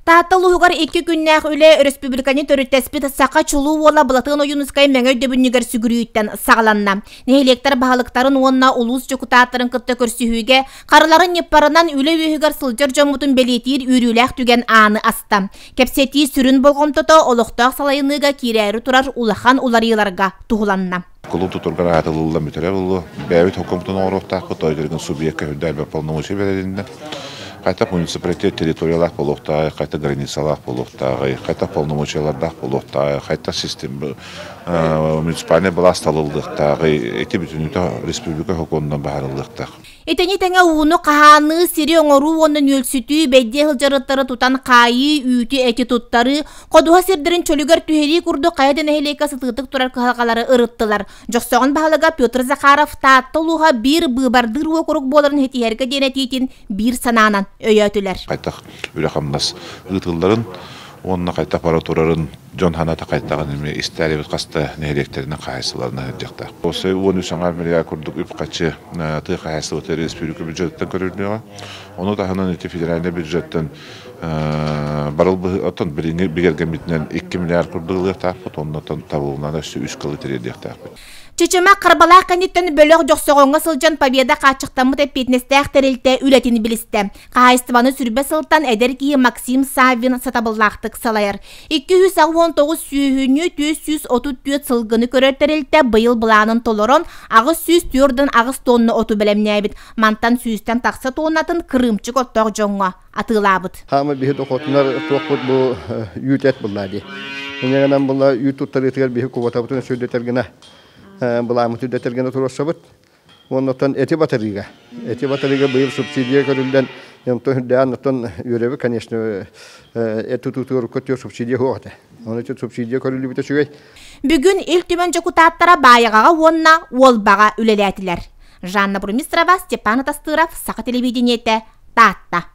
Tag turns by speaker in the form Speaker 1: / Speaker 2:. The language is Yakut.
Speaker 1: Таатта улууһугар икки күннээх үлэ өрөспүүбүлүкэни төрүттэспит саха чулуу уола Былатыан Ойуунускай мэҥэ өйдөбүнньүгэр сүгүрүйүүттэн саҕаланна. Нэһилиэктэр баһылыктарын уонна улуус дьокутааттарын кытта көрсүһүүгэ харыларын ньыппарынан үлэ үөһүгэр сылдьар дьоммутун бэлиэтиир үөрүүлээх түгэн ааны аста. Кэпсэтии сүрүн болҕомтото олохтоох салайыныыга киирээри турар улахан уларыйыыларга туһуланна.
Speaker 2: Кулун тутургар аатылыллан бүтэрэ буолуо. Бэйэбит хоккомутун оҥоруохтаахпыт, тойдоргун субъекка үрдээбэт полномочия бэрилиннэ. Хайта муниципалитет территориялаах буолуохтааҕый, хайта границалаах буолуохтааҕый, хайта полномочиялардаах буолуохтааҕый, хайта система муниципальнай былаас талыллыахтааҕый, ити бүтүннүүтэ республика сокуонунан быһаарыллыахтаах.
Speaker 1: Итини тэҥэ ууну хаһааныы, сири оҥоруу уонна нүөлсүтүү, бэйдиэ сылдьарыттары тутан хаайыы, үүтү-эти туттарыы, ходуһа сирдэрин чөлүгэр түһэрии курдук хайа да нэһилиэккэ сытыытык турар кыһалҕалары ырыттылар. Дьохсоҕон баһылыга Петр Захаров Таатта улууһа биир быыбардыыр уокурук буоларын ситиһэргэ диэн этиитин биир санаанан өйөөтүлэр.
Speaker 2: Хайдах үлэ-хамнас ыытылларын уонна хайдах бара турарын дьон санаата хайдаҕын эмиэ истээрибит хаста нэһилиэктэринэн хаһаайыстыбаларынан сылдьыахтаах. Осы 13 аҥаар миллиард курдук үп-харчы тыа хаһаайыстыбата республика бюджетыттан көрүллүөҕэ. Ону таһынан ити федеральнай бюджеттан барыл оттон билиҥҥи бигэргэммитинэн 2 миллиард курдук ылыахтаахпыт, оннотон табылынан өссө үс кылы тириэрдиэхтээхпит.
Speaker 1: Чычымах Харбалаах кэнниттэн бөлөх Дьохсоҕоҥҥо сылдьан Победа хааччахтаммыт эппиэтинэстээх тэрилтэ үлэтин билистэ. Хаһаайыстыбаны сүрбэ сылтан эдэр киһи Максим Саввин сатабыллаахтык салайар. 289 сүөһүнү 434 сылгыны көрөр тэрилтэ быйыл былаанын толорон 848 тонна оту бэлэмнээбит. Мантан сүүстэн тахса тоннатын кырыымчык оттоох дьоҥҥо атыылаабыт.
Speaker 3: Хаама биһи дохуотунар туохпут бу үүт эт булла дии. Инньэ була үүт туттарыытыгар биһи кубатабытын сүрдэтэр гына былааммыт үрдэтэр гына туруорсабыт. Оннуттан эти батарыыга. Эти батарыыга быйыл субсидия көрүллэн, онтон үрдээн оттон үөрэбит, конечно, эт тутуутугар көтүө субсидия суох этэ. Оны субсидия көрүллүбүтэ үчүгэй.
Speaker 1: Бүгүн Ил Түмэн дьокутааттара Баайаҕаҕа уонна Уолбаҕа үлэлээтилэр. Жанна Бурмистрова, Степан Атастыров, Саха телевидениетэ, Таатта.